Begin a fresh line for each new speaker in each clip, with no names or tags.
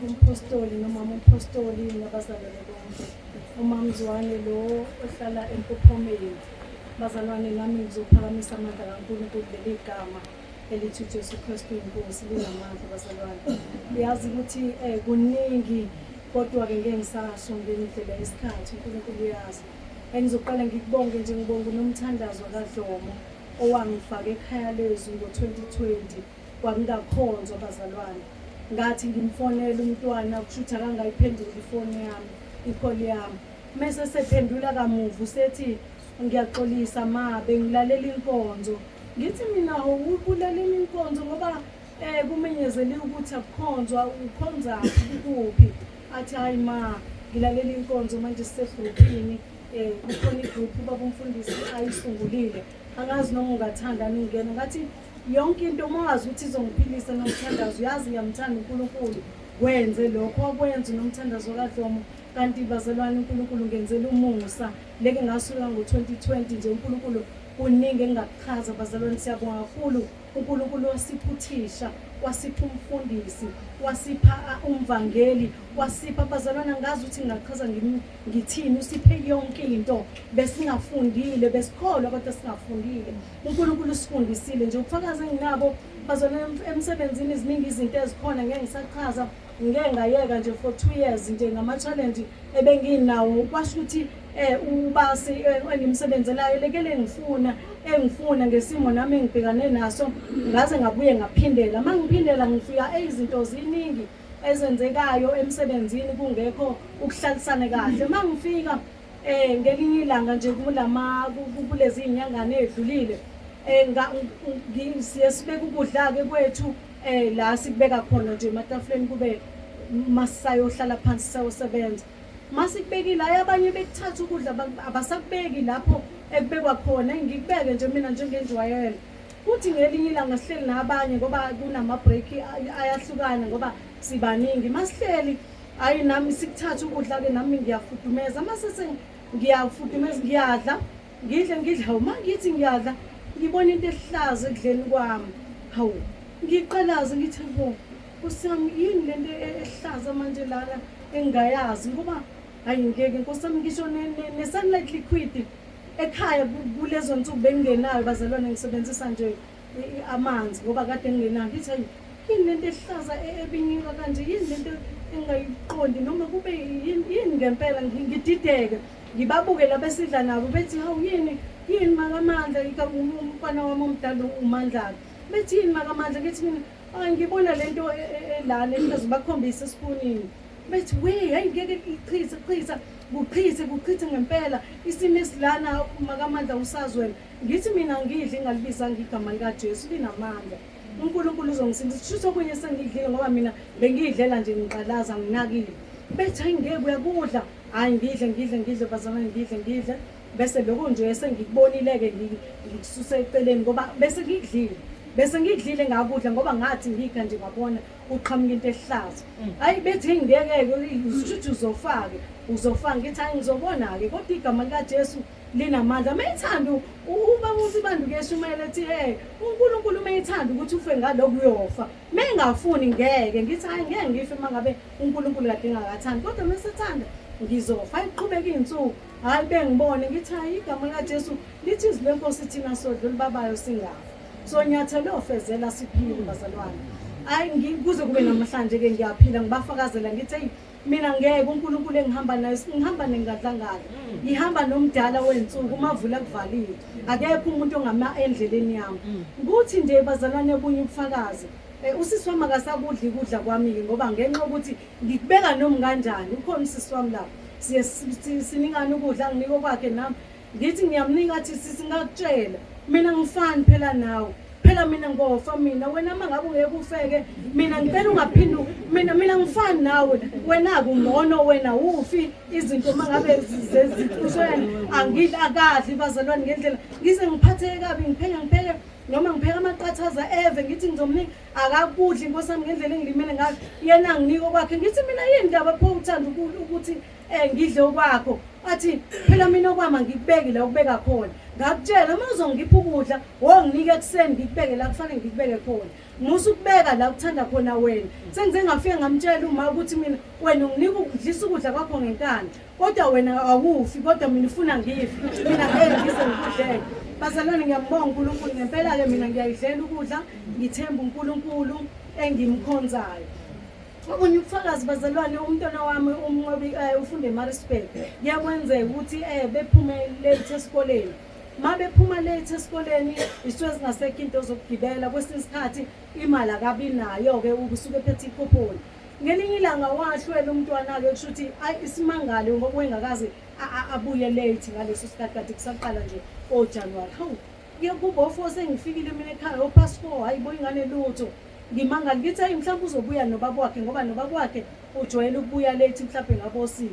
Umphostoli nomama umphostoli nabazalwane bonke. UMamZwane lo ohlala eMpophomeni. Bazalwane nami ngizophakamisa amandla kaNkulunkulu leli gama elithi uJesu Kristu inkosi linamandla bazalwane. Uyazi ukuthi eh, kuningi kodwa ke ngeke ngisasho ngendlela yesikhathi uNkulunkulu uyazi. Engizoqala ngikubonge nje ngibonga unomthandazo kaDlomo owangifaka ekhaya lezwi ngo-2020 Kwakungakhonzwa bazalwane. Ngathi ngimfonela umntwana kushuthi akangayiphenduli ifoni yami, i-call yami. Mese sephendula kamuva usethi ngiyaxolisa ma bengilalela inkonzo. Ngithi mina ubulalela inkonzo ngoba eh kumenyezeliwe ukuthi akukhonzwa ukhonzaphi kukuphi. Athi hayi ma ngilalela inkonzo manje sisegrupini eh kukhona igroup ubaba umfundisi ayisungulile. Angazi noma ungathanda ningena ngathi Yonke into uma wazi ukuthi izongiphilisa nomthandazo uyazi ngiyamthanda uNkulunkulu wenze lokho wakwenza nomthandazo kaDlomo kanti bazalwane uNkulunkulu ngenzela umusa leke ngasuka ngo-2020 nje uNkulunkulu kuningi engingakuchaza bazalwane siyabonga kakhulu uNkulunkulu wasiphuthisha wasipha umfundisi wasipha umvangeli wasipha bazalwane angazi ukuthi ngingachaza ngithini usiphe yonke into besingafundile besikholwa kodwa singafundile uNkulunkulu usifundisile nje ubufakazi enginabo bazona emsebenzini ziningi izinto ezikhona ngeke ngisachaza ngeke ngayeka nje for 2 years nje ngama-challenge ebenginawo kwasho ukuthi ubasi engimsebenzelayo lekele ngifuna engifuna ngesimo nami engibhekane naso ngaze ngabuye ngaphindela uma ngiphindela ngifika izinto ziningi ezenzekayo emsebenzini kungekho ukuhlalisana kahle uma ngifika ngelinye ilanga nje kulama kulezi inyangane edlulile siye sibeke ukudla ke kwethu la sikubeka khona nje ematafuleni kube masisayohlala phansi sayosebenza masikubekile hayi abanye bekuthatha ukudla abasakubeki lapho ekubekwa khona ngikubeke nje mina njengenjwayelo kuthi ngelinye ilanga sihleli nabanye ngoba kunama-break ayahlukana ngoba sibaningi masihleli hayi nami sikuthatha ukudla-ke nami ngiyafudumeza mase ngiyafudumeza ngiyadla ngidle ngidle hawu uma ngithi ngiyadla ngibona into ehlaza ekudleni kwami hawu ngiqalaze ngithi bo nkosi yami yini lento ehlaza manje lana engingayazi ngoba hayi ngeke nkosi yami ngisho ne-sunlight liquid ekhaya kulezo nsuku bengingenayo bazalwane ngisebenzisa nje amanzi ngoba kade ngingenayo ngithi hayi yini lento ehlaza ebinyuka kanje yini lento engingayiqondi noma kube yini ngempela ngidideke ngibabuke labesidla nabo bethi hawu yini yini makamandla umfana wami omdala uMandla bethi yini makamandla ngithi mina hayi ngibona lento elana ehlaza bakhombisa esipunini bethi we hayi ngeke ichithe chitha kuchithe kuchithe ngempela isimo esilana makamandla usazi wena ngithi mina ngidle ngalibizanga igama likaJesu linamandla uNkulunkulu uzongisindisa kusho okunye sengidlile ngoba mina bengiyidlela nje ngiqalaza nginakile bethi hayi ngeke uyakudla hayi ngidle ngidle ngidle bazalwane ngidle ngidle bese lokho nje sengikubonile-ke ngikususa eceleni ngoba bese ngikudlile bese ngikudlile ngakudla ngoba ngathi ngikha nje ngabona kuqhamuka into ehlaza hayi bethi ngeke-ke ushuthi uzofa-ke uzofa ngithi hayi ngizobona-ke kodwa igama likaJesu linamandla uma ethanda ubaba uSibandu kuyeshumayela ethi hey uNkulunkulu uma ethanda ukuthi ufe ngalokhu uyofa uma engafuni ngeke ngithi hayi ngeke ngife uma ngabe uNkulunkulu kade engakathandi kodwa uma esethanda ngizofa ayiqhubeka iy'nsuku hhayi bengibone ngithi hayi igama likaJesu lithi izwi lenkosi thina sodla olubabayo singafa sonyathele ofezela siphile bazalwane hayi kuze kube namhlanje-ke ngiyaphila ngibafakazela ngithi eyi mina ngeke uNkulunkulu engihamba naye ngihamba nengadlangala ngihamba nomdala wensuku umavula kuvalile akekho umuntu ongama endleleni yami kuthi nje bazalwane obunye ubufakazi usisi wami akasakudli ukudla kwami-ke ngoba ngenxa yokuthi ngikubeka noma kanjani ukhona usisi wami lapho siye sinikane ukudla anginike okwakhe nami ngithi ngiyamnika athi sisi ngakutshela mina ngifani phela nawe phela mina ngofa mina wena uma ngabe ungeke ufeke mina ngicela ungaphinde mina ngifani nawe wena kungcono wena ufi izinto uma ngabe zicushweni angidli akadli bazalwane ngendlela ngize ngiphatheke kabi ngipheke ngipheke noma ngipheka amaqathaza eve ngithi ngizomnika akakudli inkosi yami ngendlela engilimele ngayo yena anginike okwakhe ngithi mina yini ndaba pho uthanda ukuthi ngidle okwakho athi phela mina okwami angikubeki la ukubeka khona ngakutshela uma uzongipha ukudla wonginika ekuseni ngikubeke la kufanele ngikubeke khona. Musa ukubeka la kuthanda khona wena. Sengize ngafika ngamtshela uma ukuthi mina wena unginika ukudlisa ukudla kwakho ngenkani. Kodwa wena awufi kodwa mina ufuna ngife. Mina ngeke ngize ngikudlele. Bazalwane ngiyambonga uNkulunkulu ngempela ke mina ngiyayidlela ukudla ngithemba uNkulunkulu engimkhonzayo. Okunye ubufakazi bazalwane umntwana wami umnqobi ufunda eMaritzburg. Kuyakwenzeka ukuthi bephume late esikoleni. Ma bephuma late esikoleni isuke zingasekho into zokugibela kwesinye isikhathi imali akabi nayo-ke usuke ephethe ikhuphuni. Ngelinye ilanga wahlwela umntwana-ke kusho ukuthi ayi isimangale ngoba wengakaze abuye late ngaleso sikhathi kade kusaqala nje oJanuwari. Hawu kuye kuba o-4 sengifikile mina ekhaya o-past 4 hayi bo ingane lutho. Ngimangala ngithi hayi mhlawumbe uzobuya nobaba wakhe ngoba nobaba wakhe ujwayele ukubuya late mhlawumbe ngabo-6.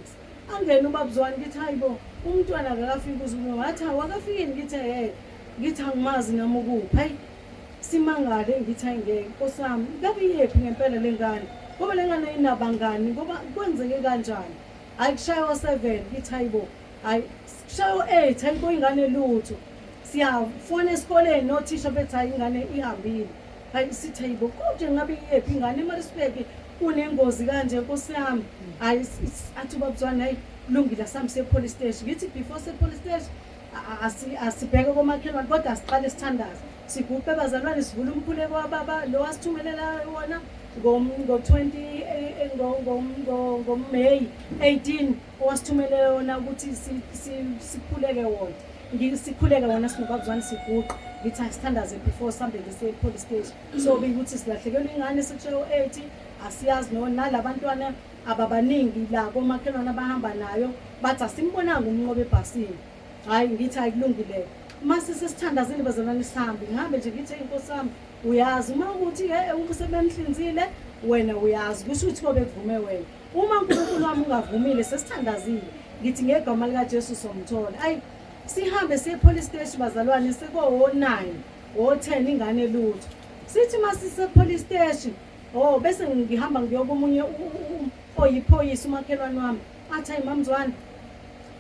Angene ubabuzwane ngithi hayi bo umntwana akakafiki uzubuya wathi hawu akafikile ngithi he ngithi angimazi nami ukuphi hayi simangale ngithi hayi ngeke nkosi yami ngabe iyephi ngempela le ngane ngoba le ngane inabangani ngoba kwenzeke kanjani hayi kushaywa 7 ngithi hayi bo hayi kushaywa 8 hayi bo ingane lutho siyafona esikoleni nothisha bethi hayi ingane ihambile hayi sithi hayi bo konje ngabe iyephi ingane eMaritzburg kunengozi kanje nkosi yami hayi athi ubabuzwane hayi kulungile asambe siye police station ngithi before se police station asibheke komakhelwane kodwa asiqale sithandaze sigubhe bazalwane sivule umkhuleko wababa lo wasithumelela wona ngo-20 ngoMay 18 owasithumelela wona ukuthi sikhuleke wona sikhuleke wona sinobabuzwane siguqe ngithi asithandaze before sihambe ngise police station so bikuthi silahlekelwe ingane sekushaye u-8 asiyazi nalabantwana ababaningi la komakhelwane abahamba nayo bathi asimbonanga umnqobe ebhasini hhayi ngithi hayi kulungile mase sesithandazile bazalwane sihambe ngihambe nje ngithi inkosi yami uyazi uma ukuthi usebemhlinzile wena uyazi kusho ukuthi kobe kuvume wena uma uNkulunkulu wami ungavumile sesithandazile ngithi ngegama likaJesu somthola ayi sihambe siye police station bazalwane seko-9 o-10 ingane lutho sithi masise police station oh bese ngihamba ngiyokomunye oyiphoyisa umakhelwane wami athi hayi mamzwane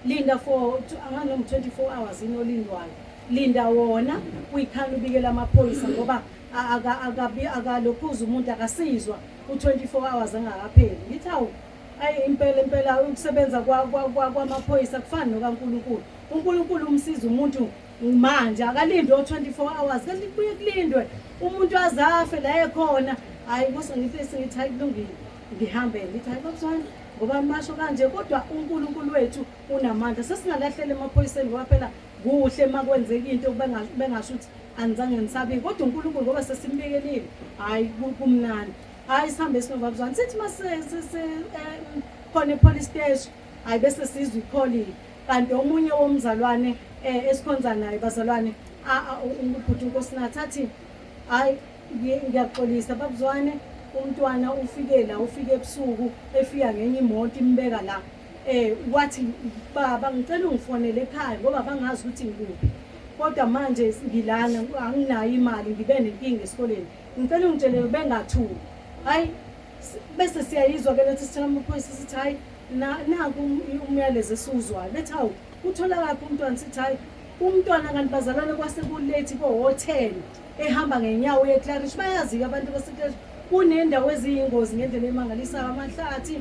linda for anganoma 24 hours inolindwayo linda wona uyikhanda ubikela amaphoyisa ngoba akabi akalokhuza umuntu akasizwa u24 hours engakapheli ngithi hawu ayi impela impela ukusebenza kwamaphoyisa kufana nokaNkulunkulu uNkulunkulu umsiza umuntu manje akalindwe o-24 hours kanti kubuye kulindwe umuntu azafe la ekhona hhayi kuse ngithi sengithi hayi kulungile ngihambe ngithi hayi babuzwane ngoba masho kanje kodwa uNkulunkulu wethu unamandla sesingalahlela emaphoyiseni ngoba phela kuhle uma kwenzeka into bengasho ukuthi anizange nisabi kodwa uNkulunkulu ngoba sesimbikelile hhayi kumnandi hhayi sihambe sinobabuzwane sithi mase khona e-police station hhayi bese sizwe ikholile kanti omunye womzalwane esikhonza naye bazalwane ubhuti uNkosinathi athi hayi ngiyaxolisa babuzwane umntwana ufike la ufike ebusuku efika ngenye imoto imbeka la wathi baba ngicela ungifonele ekhaya ngoba bangazi ukuthi ngikuphi kodwa manje ngilana anginayo imali ngibe nenkinga esikoleni ngicela ungitshele bengathuki hayi bese siyayizwa ke lethi sithola amaphoyisa sithi hayi naku umyalezo esiwuzwayo bethi hawu uthola kaphi umntwana sithi hayi umntwana kanti bazalwane kwase kulethi ko-10 ehamba ngenyawo eClarish bayazi-ke abantu baseClarish kunendawo eziyingozi ngendlela emangalisayo amahlathi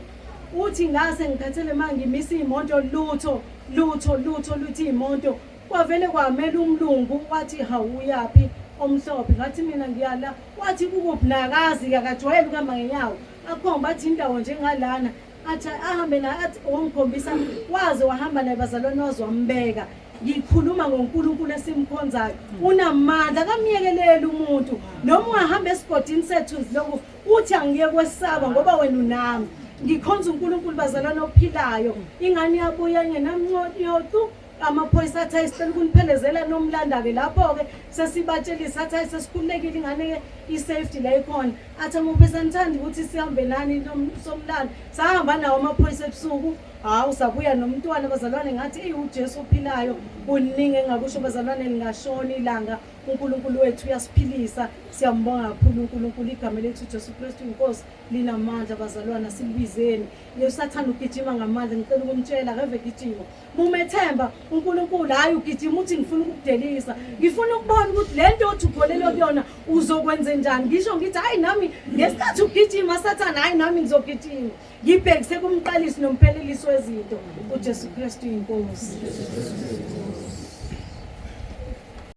uthi ngase ngikhathele ma ngimisa iy'moto lutho lutho lutho luthi iy'moto kwavele kwamela umlungu wathi hawu uyaphi omhlophe ngathi mina ngiyala wathi kukuphi nakazi akajwayele ukuhamba ngenyawo akhomba athi indawo njengalana athi ahambe naye athi wangikhombisa waze wahamba naye bazalwane waze wambeka ngikhuluma ngoNkulunkulu esimkhonzayo unamandla akamyekeleli umuntu noma ungahamba esigodini sethunzi lokufa uthi angiye kwesaba ngoba wena unami ngikhonza uNkulunkulu bazalwane ophilayo ingane yabuya ngenamncotu amaphoyisa athi ayisicela ukuniphelezela nomlanda-ke lapho-ke sesibatshelisa athi ayi sesikhululekile ingane-ke i-safety la ikhona athi amaphoyisa nithanda ukuthi sihambe nani somlanda sahamba nawo amaphoyisa ebusuku hawu sabuya nomntwana bazalwane ngathi eyi uJesu ophilayo kuningi engakusho bazalwane lingashona ilanga uNkulunkulu wethu uyasiphilisa. Siyambonga kakhulu uNkulunkulu, igama lethu Jesu Kristu inkosi linamandla bazalwana, silibizeni. Usathanda ugijima ngamandla, ngicela ukumtshela akeve gijima. Mumethemba uNkulunkulu, hayi ugijima uthi ngifuna ukukudelisa. Ngifuna ukubona ukuthi le nto othi ukholelwa kuyona uzokwenze njani. Ngisho ngithi hayi nami ngesikhathi ugijima Sathane, hayi nami ngizogijima. Ngibhekise kumqalisi nomphelelisi wezinto, uJesu Kristu inkosi.